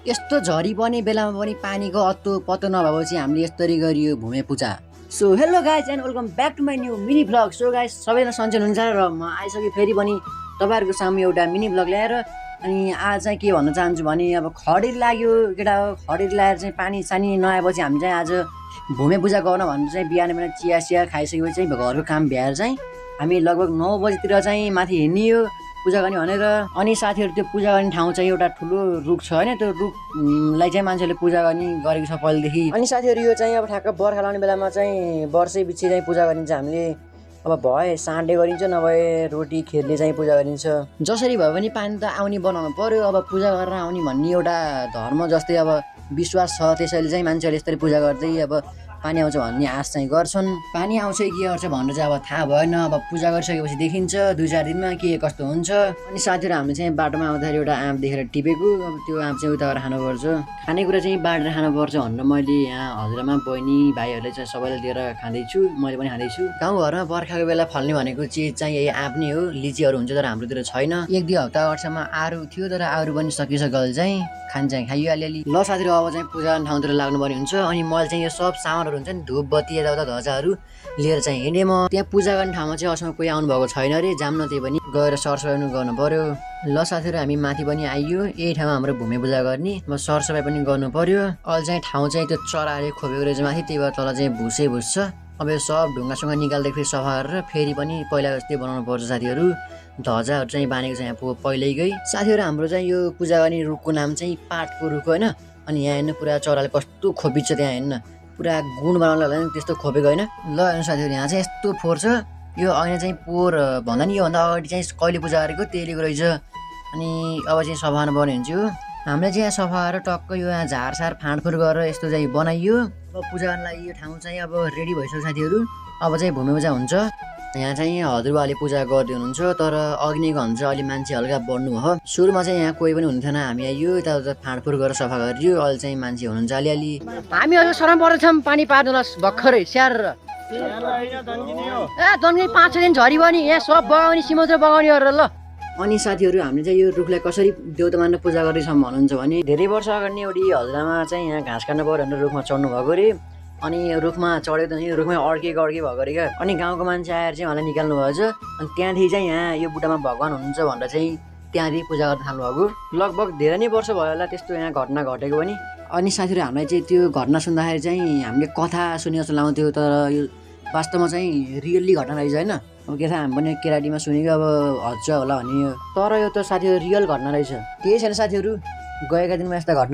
यस्तो झरी पर्ने बेलामा पनि पानीको अत्तो पत्तो नभएपछि हामीले यसरी गरियो भूमि पूजा। So hello guys and welcome back to my new mini vlog. So guys सबैजना सन्चै हुनुहुन्छ र म आइसकेँ फेरि पनि तपाईँहरूको सामु एउटा मिनी भ्लग ल्याएर। अनि आज चाहिँ के भन्न चाहन्छु भने अब खडेरी लाग्यो केटा हो, खडेरी लगाएर चाहिँ पानी सानी नआएपछि हामी चाहिँ आज भूमि पूजा गर्न भनेर चाहिँ बिहान बिहान चिया खाइसकेपछि चाहिँ घरको काम भ्याएर चाहिँ हामी लगभग 9 बजीतिर चाहिँ माथि हिँड्नियो पूजा गर्ने भनेर। अनि साथीहरू त्यो पूजा गर्ने ठाउँ चाहिँ एउटा ठुलो रुख छ होइन, त्यो रुखलाई चाहिँ मान्छेले पूजा गर्ने गरेको छ पहिलेदेखि। अनि साथीहरू यो चाहिँ अब ठ्याक्क बर्खा लाउने बेलामा चाहिँ वर्षै पछि चाहिँ पूजा गरिन्छ। हामीले अब भए साँडे गरिन्छ नभए रोटी खिरले चाहिँ पूजा गरिन्छ। जसरी भए पनि पानी त आउने बनाउनु पर्यो, अब पूजा गरेर आउने भन्ने एउटा धर्म जस्तै अब विश्वास छ, त्यसैले चाहिँ मान्छेहरूले यस्तरी पूजा गर्दै अब पानी आउँछ भन्ने आश चाहिँ गर्छन्। पानी आउँछ के गर्छ भनेर चाहिँ अब थाहा भएन, अब पूजा गरिसकेपछि देखिन्छ 2-4 दिनमा के कस्तो हुन्छ। अनि साथीहरू हामीले चाहिँ बाटोमा आउँदाखेरि एउटा आँप देखेर टिपेको, अब त्यो आँप चाहिँ उता गएर खानुपर्छ। खानेकुरा चाहिँ बाँडेर खानुपर्छ भनेर मैले यहाँ हजुरआमा बहिनी भाइहरूले चाहिँ सबैले लिएर खाँदैछु, मैले पनि खाँदैछु। गाउँघरमा बर्खाको बेला फल्ने भनेको चिज चाहिँ यही आँप नै हो। लिचीहरू हुन्छ तर हाम्रोतिर छैन। 1-2 हप्ता अगाडिसम्म आरू थियो तर आरू पनि सकिसकेल चाहिँ खान चाहिँ खाइयो अलिअलि। ल साथीहरू अब चाहिँ पूजा गर्ने ठाउँतिर लाग्नुपर्ने हुन्छ। अनि मैले चाहिँ यो सब सामानहरू हुन्छ नि, धुप बत्ती यताउता ध्वजाहरू लिएर चाहिँ हिँडेँ म। त्यहाँ पूजा गर्ने ठाउँमा चाहिँ अहिलेसम्म कोही आउनु भएको छैन अरे, जाम न त्यही पनि गएर सरसफाइ गर्नु पर्यो। ल साथीहरू हामी माथि पनि आइयो, यही ठाउँमा हाम्रो भूमि पूजा गर्ने, अब सरसफाइ पनि गर्नु पर्यो। अहिले चाहिँ ठाउँ चाहिँ त्यो चराले खोपेको रहेछ माथि, त्यही भएर तल चाहिँ भुसै भुस छ। अब यो सब ढुङ्गासँग निकाल्दै फेरि सफा गरेर फेरि पनि पहिला जस्तै बनाउनु पर्छ साथीहरू। ध्वजाहरू चाहिँ बानेको छ यहाँ पहिल्यैकै। साथीहरू हाम्रो चाहिँ यो पूजा गर्ने रुखको नाम चाहिँ पाटको रुख होइन। अनि यहाँ हेर्नु पुरा चराले कस्तो खोपिन्छ, त्यहाँ हेर्नु पुरा गुण बनाउनु होला नि त्यस्तो खोपेको होइन। ल हेर्नु साथीहरू यहाँ चाहिँ यस्तो फोहोर छ। यो ऐना चाहिँ पोहोर भन्दा नि योभन्दा अगाडि चाहिँ कहिले पूजा गरेको त्यहीलेको रहेछ। अनि अब चाहिँ सफा गर्नुपर्ने हुन्छ। हामीले चाहिँ यहाँ सफा गरेर टक्क यो यहाँ झारसार फाँडफुँड गरेर यस्तो चाहिँ बनाइयो। अब पूजा गर्नलाई यो ठाउँ चाहिँ अब रेडी भइसक्यो साथीहरू। अब चाहिँ भूमि पूजा हुन्छ। यहाँ चाहिँ हजुरबाले पूजा गर्दै हुनुहुन्छ, तर अघि नै भन्छ अहिले मान्छे हल्का बढ्नु भयो। सुरुमा चाहिँ यहाँ कोही पनि हुन्थेन, हामी आइयो यताउता फाँडफुँड गरेर सफा गरियो। अहिले चाहिँ मान्छे हुनुहुन्छ अलिअलि। हामी हजुर शरण पर्दैछौँ पानी पार्नुहोस् भर्खरै स्याहार। ए दन्कै 5-6 दिन झरी भयो नि, यहाँ सब बगाउने सिमोत्र बगाउनेहरू ल। अनि साथीहरू हामीले चाहिँ यो रुखलाई कसरी देउता मानेर पूजा गर्दैछौँ भन्नुहुन्छ भने, धेरै वर्ष अगाडि एउटी हजुरआमा चाहिँ यहाँ घाँस काट्नु पऱ्यो भनेर रुखमा चढ्नु भएको अरे। अनि रुखमा चढेको त रुखमै अड्के भएको अरे क्या। अनि गाउँको मान्छे आएर चाहिँ उहाँलाई निकाल्नु भएछ। अनि त्यहाँदेखि चाहिँ यहाँ यो बुट्टामा भगवान् हुनुहुन्छ भनेर चाहिँ त्यहाँदेखि पूजा गर्न थाल्नु भएको। लगभग धेरै नै वर्ष भयो होला त्यस्तो यहाँ घटना घटेको पनि। अनि साथीहरू हामीलाई चाहिँ त्यो घटना सुन्दाखेरि चाहिँ हामीले कथा सुने जस्तो लाग्थ्यो, तर यो वास्तवमा चाहिँ रियल्ली घटना रहेछ होइन। अब के थाहा, हामी पनि केराटीमा सुनेको अब हच्छ होला भन्ने, तर यो त साथीहरू रियल घटना रहेछ। केही छैन साथीहरू, गएका दिनमा यस्ता घटना